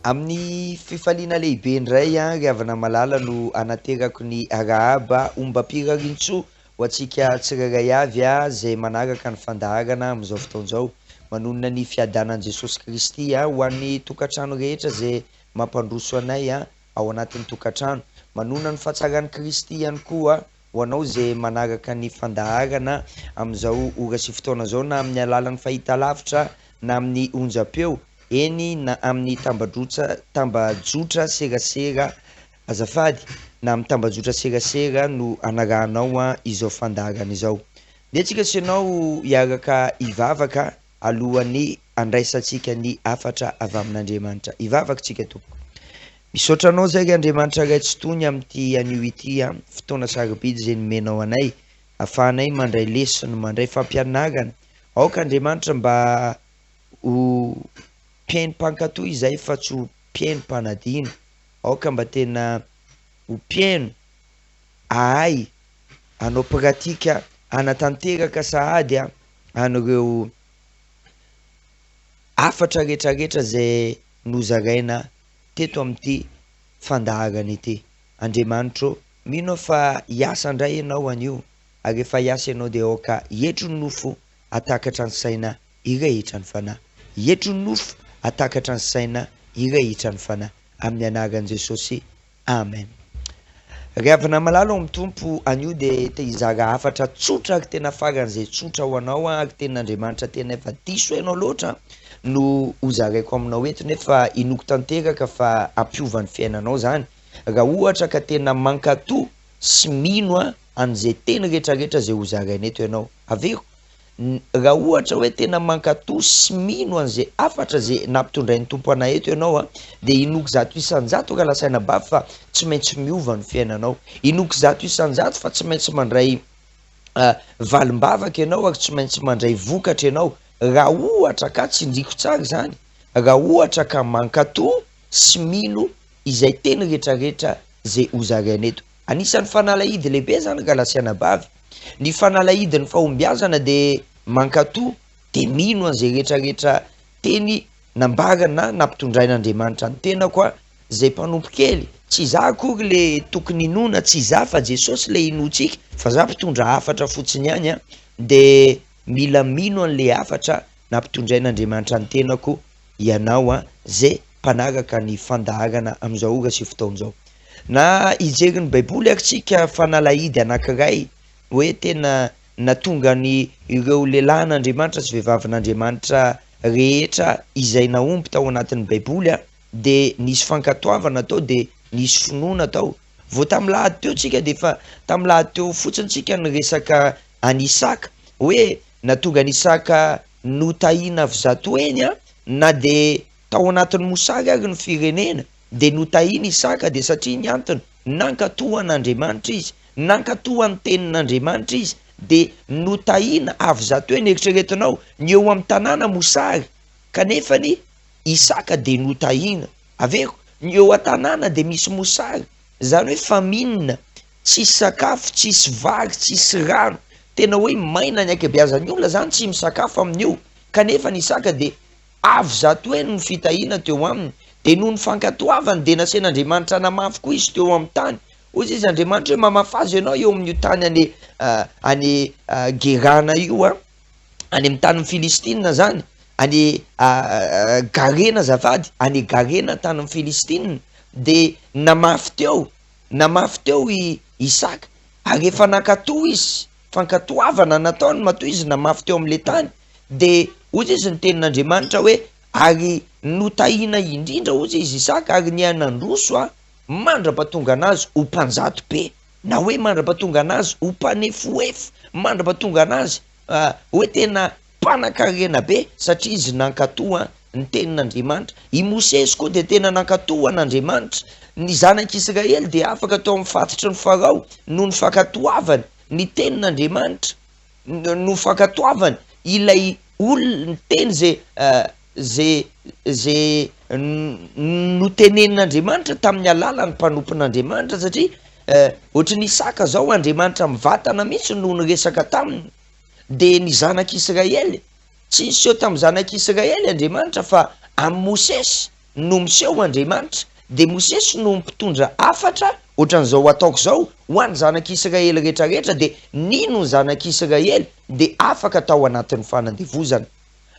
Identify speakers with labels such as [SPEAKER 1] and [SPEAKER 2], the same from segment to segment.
[SPEAKER 1] Amin'ny fifaliana lehibe indray ry havana malala no anaterako ny arahaba ombam-pirarintsoa ho antsika tsirairay avy izay manaraka ny fandaharana amin'izao fotoana izao. Manonona ny fiadanan'i Jesosy Kristy ho an'ny tokantrano rehetra izay mampandroso anay ao anatin'ny tokantrano. Manonona ny fahatsaran'i Kristy ihany koa ho anao izay manaraka ny fandaharana amin'izao ora sy fotoana izao na amin'ny alalan'ny fahitalavitra na amin'ny onjam-peo. Eny na amin'ny tambadrotsa tambajotra serasera azafady na amin'ny tambajotra serasera no anarahanao an izao fandaharana izao. Ndeha tsika sy ianao hiaraka hivavaka alohan'ny handraisantsika ny hafatra avy amin'Andriamanitra. Hivavaka tsika tompoko. Misaotra anao zay ry Andriamanitra Ray Tsitoha ny amin'ity anio ity an, fotoana sarobidy izay nomenao anay, afahanay mandray lesona, mandray fampianarana. Aoka Andriamanitra mba Ho mpihaino mpankatò izahay fa tsy ho mpihaino mpanadino. Aoka mba tena ho mpihaino hahay hanao pratika hanatanteraka sahady an'ireo hafatra rehetrarehetra izay nozaraina teto amin'ity fandaharana ity. Andriamanitro ô, mino aho fa hiasa indray Ianao anio, ary rehefa hiasa Ianao dia aoka hietry ny nofo hatakatra ny saina hirehitra ny fanahy. Hietry ny nofo, hatakatra ny saina, hirehitra ny fanahy. Amin'ny anaran'i Jesosy, Amen. Ry havana malala ao amin'ny Tompo, anio dia te hizara hafatra tsotra ary tena faran'izay tsotra ho anao aho, ary tenin'Andriamanitra tena efa diso hainao loatra no hozaraiko aminao eto, nefa inoako tanteraka fa hampiova ny fiainanao izany, raha ohatra ka tena mankatò sy mino an'izay teny rehetrarehetra izay hozaraina eto ianao. Averiko, Raha ohatra hoe tena mankatò sy mino an'izay hafatra izay nampitondrain'ny Tompo anay eto ianao an, dia inoako 100% raha lasaina bavy fa tsy maintsy miova ny fiainanao. Inoako 100% fa tsy maintsy mandray valim-bavaka ianao ary tsy maintsy mandray vokatra ianao raha ohatra ka, tsindriako tsara izany, raha ohatra ka mankatò sy mino izay teny rehetrarehetra izay hozaraina eto. Anisan'ny fanalahidy lehibe izany Galasiana bavy. Ny fanalahidin'ny fahombiazana dia mankatò dia mino an'izay rehetra rehetra teny nambara na nampitondrain'Andriamanitra ny tenako aho izay mpanompo kely, tsy izaho akory le tokony hinoana, tsy izaho fa Jesosy le hinoantsika fa za mpitondra hafatra fotsiny ihany an, dia mila mino an'le hafatra nampitondrain'Andriamanitra ny tenako ianao an, ze mpanaraka ny fandaharana amin'izao ora sy fotoana izao. Na hijery ny Baiboly ary tsika fanalahidy anankiray hoe tena natonga ny ireo lehilahin'Andriamanitra sy vehivavin'Andriamanitra rehetra izay nahomby tao anatin'ny Baiboly an, dia nisy fankatoavana tao dia nisy finoana tao. Vao tamin'ny lahady teo tsika dia efa tamin'ny lahady teo fotsiny tsika niresaka an'i Isaka hoe natonga an'i Isaka notahiana avy zatoeny an, na dia tao anatin'ny mosary ary ny firenena dia notahiana Isaka dia satria ny antony, nankatò an'Andriamanitra izy, nankatò an'ny tenin'Andriamanitra izy dia notahiana avy zatoeny, eritreretinao ny eo amin'ny tanàna mosary kanefany Isaka dia notahiana, averiko, ny eo an-tanàna dia misy mosary, izany hoe famine, tsisy sakafo, tsisy vary, tsisy rano, tena hoe maina ny ankabeazan'ny olona zany tsy misakafo amin'io, kanefa ny Isaka dia avo 100 heny ny fitahiana teo aminy, dia noho ny fankatoavany dia nasain'Andriamanitra namafy koa izy teo amin'ny tany, hoy izy Andriamanitra hoe mamafaza ianao eo amin'io tany any any Gerana io an, any amin'ny tanin'ny Filistina zany, any Garena azafady, any Garena tanin'ny Filistina, dia namafy teo, namafy teo i Isaka, ary efa nankatò izy, fankatoavana nataony matoa izy namafy teo amin'ilay tany, dia hoy izy ny tenin'Andriamanitra hoe, ary notahiana indrindra hozy izy Isaka ary niha-nandroso a, mandra-pahatonga anazy ho mpanjato be, na hoe mandra-pahatonga anazy ho mpanefoefo, mandra-pahatonga anazy hoe tena mpanankarena be, satria izy nankatò ny tenin'Andriamanitra. I Mosesy koa dia tena nankatò an'Andriamanitra. Ny zanak'Israely dia afaka tao amin'ny fatotry ny Farao noho ny fankatoavany ny tenin'Andriamanitra, noho ny fankatoavany ilay olona, ny teny izay izay izay notenenin'Andriamanitra tamin'ny alalan'ny mpanompon'Andriamanitra, satria ohatry ny Isaka izao Andriamanitra mivantana mihitsy no niresaka taminy, dia ny zanak'Israely, tsy niseho tamin'ny zanak'Israely Andriamanitra fa amin'i Mosesy. no miseho Andriamanitra, dia Mosesy no mpitondra hafatra, ohatran'izao ataoko izao, ho an'ny zanak'Israely rehetrarehetra, dia nino ny zanak'Israely, dia afaka tao anatin'ny fanandevozana.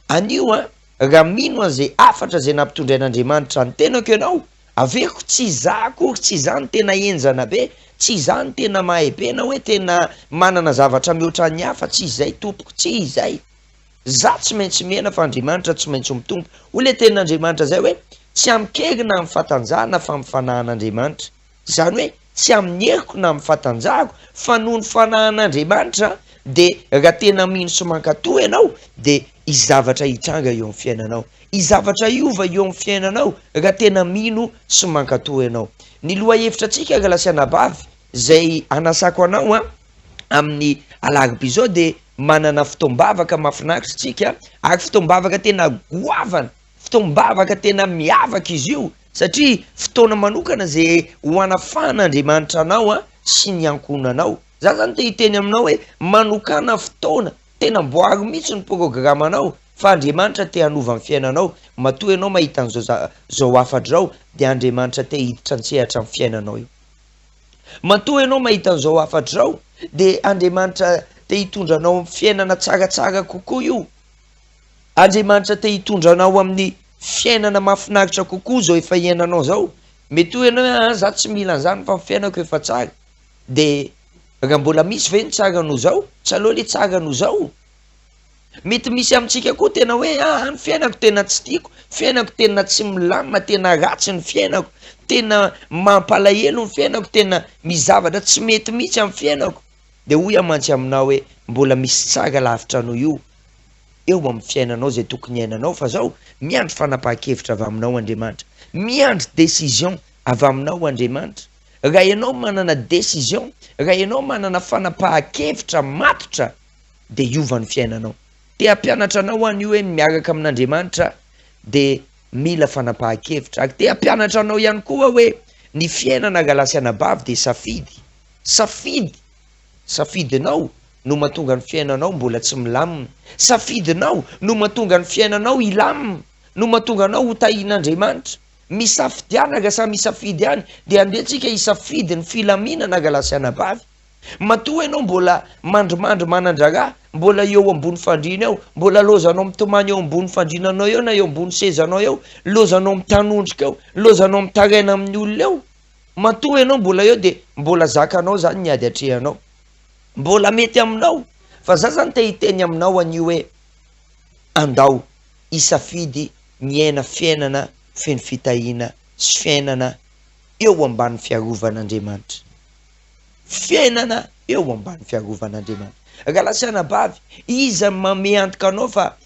[SPEAKER 1] Anio an, raha mino an'izay hafatra izay nampitondrain'Andriamanitra ny tenako ianao, averiko, tsy izaho akory, tsy izaho no tena henjana be, tsy izaho no tena mahay be na hoe tena manana zavatra mihoatra ny hafa, tsy izay tompoko, tsy izay. Za tsy maintsy miaina fa Andriamanitra tsy maintsy mitombo. Hoy ilay tenin'Andriamanitra izay hoe, tsy amin-kery na amin'ny fahatanjahana fa amin'ny fanahin'Andriamanitra. Izany hoe tsy amin'ny heriko na amin'ny fahatanjahako fa noho ny fanahin'Andriamanitra dia raha tena mino sy mankatò ianao dia hisy zavatra hitranga eo amin'ny fiainanao. Hisy zavatra hiova eo amin'ny fiainanao raha tena mino sy mankatò ianao. Ny lohahevitra antsika ry lahy sy anabavy izay anasako anao an, amin'ny alarobia izao dia manana fotoam-bavaka mahafinaritra isika ary fotoam-bavaka tena goavana, fotoam-bavaka tena miavaka izy io satria fotoana manokana izay ho hanafahan'Andriamanitra anao sy ny ankohonanao. Za zany te hiteny aminao hoe manokàna fotoana, tena amboaro mihitsy ny programanao fa Andriamanitra te hanova ny fiainanao, matoa ianao mahita an'izao zao hafatra izao dia Andriamanitra te hiditra an-tsehatra amin'ny fiainanao io. Matoa ianao mahita an'izao hafatra izao dia Andriamanitra te hitondra anao amin'ny fiainana tsaratsara kokoa io. Andriamanitra te hitondra anao amin'ny fiainana mahafinaritra kokoa izao efa iainanao izao. Mety hoy ianao hoe ah za tsy mila an'izany fa ny fiainako efa tsara. Dia raha mbola misy ve ny tsara noho izao? Tsy aleo le tsara noho izao? Mety misy amintsika koa tena hoe aa ny fiainako tena tsy tiako, fiainako tena tsy milamina, tena ratsy ny fiainako, tena mampalahelo ny fiainako, tena misy zavatra tsy mety mihitsy amin'ny fiainako. Dia hoy aho mantsy aminao hoe mbola misy tsara lavitra noho io eo amin'ny fiainanao izay tokony hiainanao fa zao miandry fanapahan-kevitra avy aminao Andriamanitra, miandry décision avy aminao Andriamanitra. Raha ianao manana décision, raha ianao manana fanapahan-kevitra matotra dia hiova ny fiainanao. Te hampianatra anao aho anio hoe ny miaraka amin'Andriamanitra dia mila fanapahan-kevitra. Ary te hampianatra anao ihany koa aho hoe ny fiainana rahalahy sy anabavy dia safidy. Safidy! Safidinao no mahatonga ny fiainanao mbola tsy milamina. Safidinao no mahatonga ny fiainanao hilamina, no mahatonga anao ho tahian'Andriamanitra. Misafidiana raha samy hisafidy ihany dia andeha tsika hisafidy ny filaminana rahalahy sy anabavy. Matoa ianao mbola mandrimandry manan-draharaha, mbola eo ambony fandriana eo, mbola lozanao mitomany eo ambony fandriananao eo na eo ambony sezanao eo, lozanao mitanondrika eo, lozanao mitaraina amin'ny olona eo. Matoa ianao mbola eo dia mbola zakanao izany ny ady atrehanao. Mbola mety aminao. Fa za zany te hiteny aminao anio hoe andao hisafidy ny hiaina fiainana feno fitahiana sy fiainana eo ambany fiarovan'Andriamanitra. Fiainana eo ambany fiarovan'Andriamanitra. Rahalahy sy anabavy, iza no manome antoka anao fa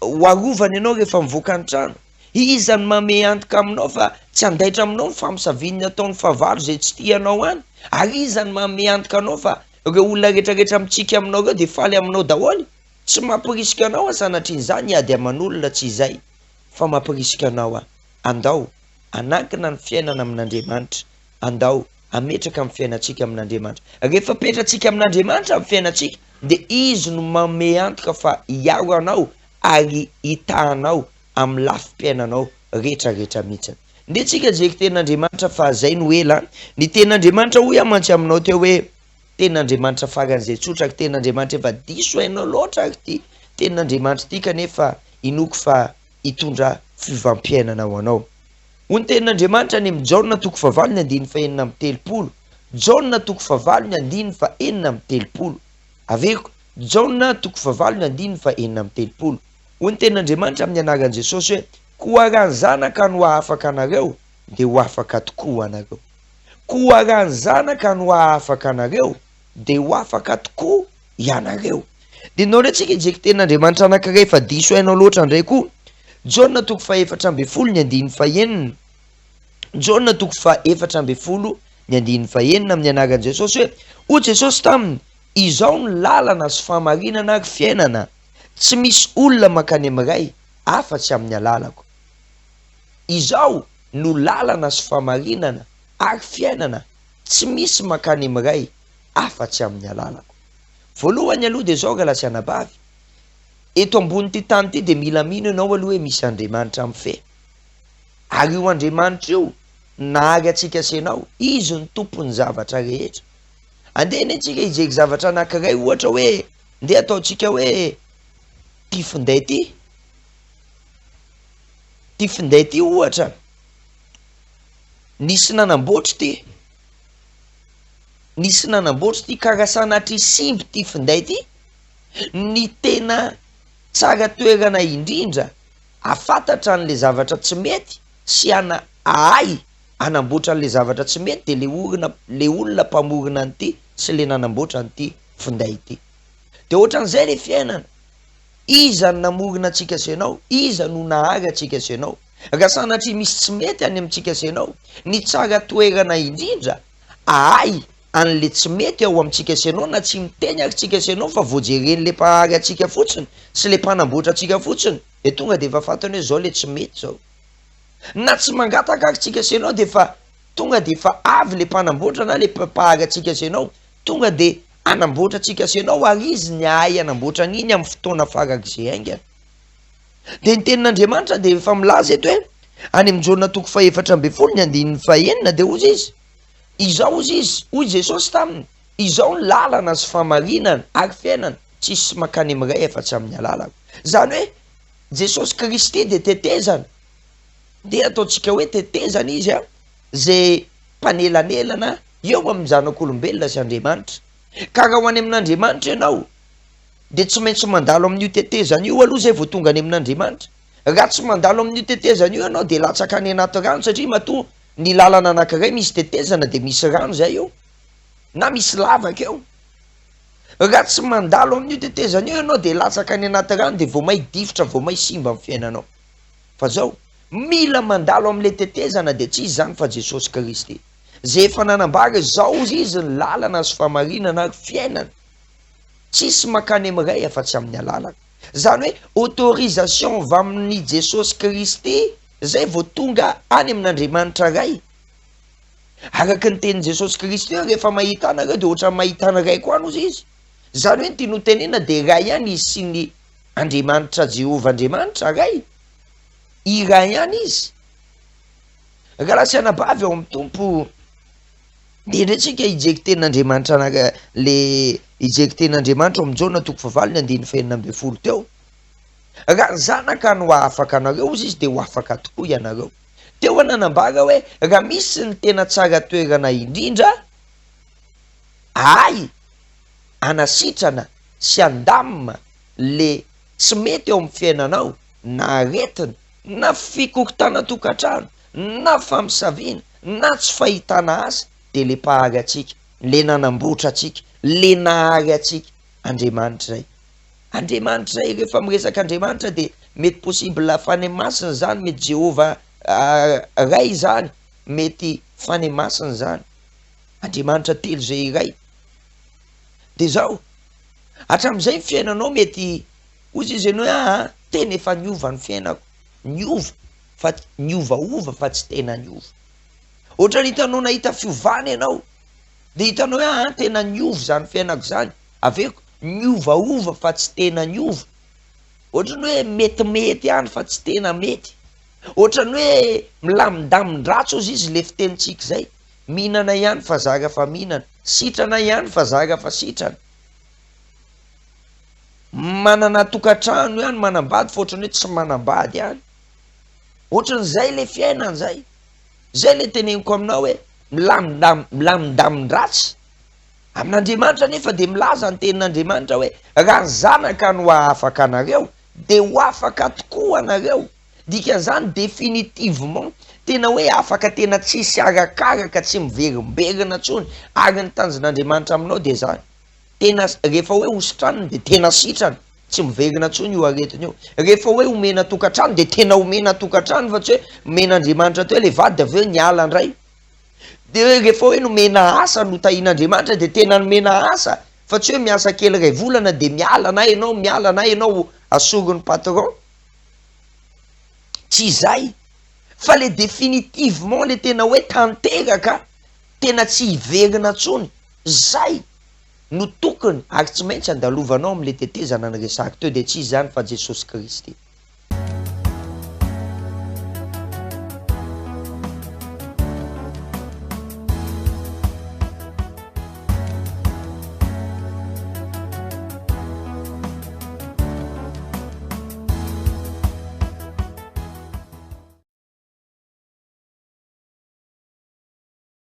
[SPEAKER 1] ho arovana ianao rehefa mivoaka ny trano? Iza no manome antoka aminao fa tsy handaitra aminao ny famosavian'ny ataon'ny fahavalo izay tsy tia anao any? Ary iza no manome antoka anao fa ireo olona rehetrarehetra mitsiky aminao ireo dia faly aminao daholo? Tsy mampirisika anao aho sanatrian'izany hiady aman'olona, tsy izay, fa mampirisika anao aho, andao hanankina ny fiainana amin'Andriamanitra, andao hametraka ny fiainantsika amin'Andriamanitra. Rehefa apetratsika amin'Andriamanitra ny fiainantsika dia Izy no manome antoka fa hiaro anao ary hitaha anao amin'ny lafim-piainanao rehetra rehetra mihitsy. Ndeha tsika hijery tenin'Andriamanitra fa zay no ela an. Ny tenin'Andriamanitra hoy aho mantsy aminao teo hoe tenin'Andriamanitra faran'izay tsotra ary tenin'Andriamanitra efa diso hainao loatra ary ity tenin'Andriamanitra ity kanefa inoako fa hitondra fiovam-piainana ho anao. Hoy ny tenin'Andriamanitra any amin'ny Jaona toko fahavalo ny andininy fahenina amby telopolo. Jaona toko fahavalo ny andininy fahenina amby telopolo. Averiko, Jaona toko fahavalo ny andininy fahenina amby telopolo. Hoy ny tenin'Andriamanitra amin'ny anaran'i Jesosy hoe, Koa raha ny Zanaka no hahafaka anareo, dia ho afaka tokoa anareo. Koa raha ny Zanaka no hahafaka anareo, dia ho afaka tokoa ianareo. Dia ndao indray tsika hijery tenin'Andriamanitra anankiray fa diso hainao loatra indray koa. Jaona toko faha-14 ny andininy fahenina. Jaona toko faha-14 ny andininy fahenina amin'ny anaran'i Jesosy hoe, Hoy Jesosy taminy, Izao no lalana sy fahamarinana ary fiainana, tsy misy olona mankany amin'ny Ray afa-tsy amin'ny alalako. Izao no lalana sy fahamarinana ary fiainana, tsy misy mankany amin'ny Ray afa-tsy amin'ny alalako. Voalohany aloha dia izao rahalahy sy anabavy, eto ambonin'ity tany ity dia mila mino ianao aloha hoe misy Andriamanitra mifehy. Ary io Andriamanitra io nahary antsika sy ianao, Izy no tompon'ny zavatra rehetra. Andeha anie tsika hijery zavatra anankiray ohatra hoe, ndeha ataontsika hoe ty finday ty, ty finday ty ohatra, nisy nanamboatra ity, nisy nanamboatra ity ka raha sanatria simba ity finday ity, ny tena tsara toerana indrindra afantatra an'le zavatra tsy mety sy ana ahay hanamboatra an'le zavatra tsy mety de le orina le olona mpamorona an'ity sy le nanamboatra an'ity finday ity. De ohatran'izay le fiainana, iza no namorona antsika sy ianao? Iza no nahary antsika sy ianao? Raha sanatria misy tsy mety any amintsika sy ianao, ny tsara toerana indrindra ahay an'le tsy mety ao amintsika sy ianao na tsy miteny ary tsika sy ianao fa vao jeren'le mpahary antsika fotsiny sy le mpanamboatra antsika fotsiny de tonga de efa fantany hoe zao le tsy mety zao. Na tsy mangataka ary tsika sy ianao de efa tonga de efa avy le mpanamboatra na le mpahary antsika sy ianao tonga de hanamboatra antsika sy ianao ary izy ny ahay hanamboatra an'iny amin'ny fotoana farak'izay haingana. Dia ny tenin'Andriamanitra dia efa milaza eto hoe any amin'ny Jaona toko fahefatra ambin'ny folo ny andininy fahenina dia hozy izy, Izao hozy izy, hoy Jesosy taminy, Izao ny lalana sy fahamarinana ary fiainana, tsisy mankany amin'ny Ray afa-tsy amin'ny alalako. Izany hoe Jesosy Kristy dia tetezana, dia ataontsika hoe tetezana izy an, izay mpanelanelana eo amin'ny zanak'olombelona sy Andriamanitra. Ka raha ho any amin'Andriamanitra ianao, dia tsy maintsy mandalo amin'io tetezana io aloha izay vao tonga any amin'Andriamanitra. Raha tsy mandalo amin'io tetezana io ianao dia latsaka any anaty rano satria matoa ny lalana anankiray misy tetezana dia misy rano izay eo na misy lavaka eo. Raha tsy mandalo amin'io tetezana io ianao dia latsaka any anaty rano dia vao may difotra, vao may simba ny fiainanao. Fa zao, mila mandalo amin'ilay tetezana dia tsy iza izany fa Jesosy Kristy. Izay efa nanambara izao Izy ny lalana sy fahamarinana ary fiainana. Tsisy mankany amin'ny Ray afa-tsy amin'ny alalako. Izany hoe autorisation avy amin'i Jesosy Kristy zay vao tonga any amin'Andriamanitra Ray. Araka ny tenin'i Jesosy Kristy hoe rehefa mahita ahy nareo dia ohatran'ny mahita ny Raiko ihany hozy izy. Izany hoe ny tiany ho tenenina dia Ray ihany izy sy ny Andriamanitra Jehovah Andriamanitra Ray. Iray ihany izy. Rahalahy sy anabavy ao amin'ny Tompo, dia indray tsika hijery tenin'Andriamanitra anaka le hijery tenin'Andriamanitra ao amin'ny Jaona toko fahavalo ny andininy fahenina ambin'ny folo teo. Raha ny Zanaka no hahafaka anareo, hozy izy, dia ho afaka tokoa ianareo. Teo aho nanambara hoe raha misy ny tena tsara toerana indrindra ahy hanasitrana sy handamina le tsy mety eo amin'ny fiainanao na aretina na fikorontanan-tokantrano na famisaviana na tsy fahitana asa dia le mpahary antsika, le nanamboatra antsika, le nahary antsika, Andriamanitra izay. Andriamanitra izay, rehefa miresaka Andriamanitra dia mety possible Fanahy Masina izany, mety Jehovah Ray izany, mety Fanahy Masina izany. Andriamanitra telo izay iray. Dia izao, hatramin'izay ny fiainanao mety hoy izy ianao hoe aa tena efa niova ny fiainako, niova fa niovaova fa tsy tena niova. Ohatran'ny hitanao nahita fiovana ianao, dia hitanao hoe aa tena niova izany fiainako izany, averiko, niovaova fa tsy tena niova. Ohatran'ny hoe metimety ihany fa tsy tena mety. Ohatran'ny hoe milamindamin-dratsy hozy izy le fitenintsika izay, mihinana ihany fa zara fa mihinana, sitrana ihany fa zara fa sitrana. Manana tokantrano ihany, manambady fa ohatran'ny hoe tsy manambady ihany. Ohatran'izay le fiainana zay. Zay le teneniko aminao hoe milamindam- milamindamin-dratsy. Amin'Andriamanitra anefa dia milaza ny tenin'Andriamanitra hoe raha ny Zanaka no hahafaka anareo dia ho afaka tokoa anareo. Dikan'izany définitivement, tena hoe afaka tena tsisy arakaraka, tsy miverimberina intsony. Ary ny tanjon'Andriamanitra aminao dia izany. Tena rehefa hoe hositraniny dia tena sitrana, tsy miverina intsony io aretina io. Rehefa hoe omena tokantrano dia tena omena tokantrano fa tsy hoe omen'Andriamanitra teo ilay vady dia avy eo niala indray. Dia hoe rehefa hoe nomena asa, notahian'Andriamanitra dia tena nomena asa fa tsy hoe miasa kely iray volana dia miala na ianao miala na ianao asorin'ny patron. Tsy izay fa le définitivement le tena hoe tanteraka, tena tsy hiverina intsony, zay no tokony ary tsy maintsy andalovanao amin'le tetezana niresahako teo dia tsy iza izany fa Jesosy Kristy.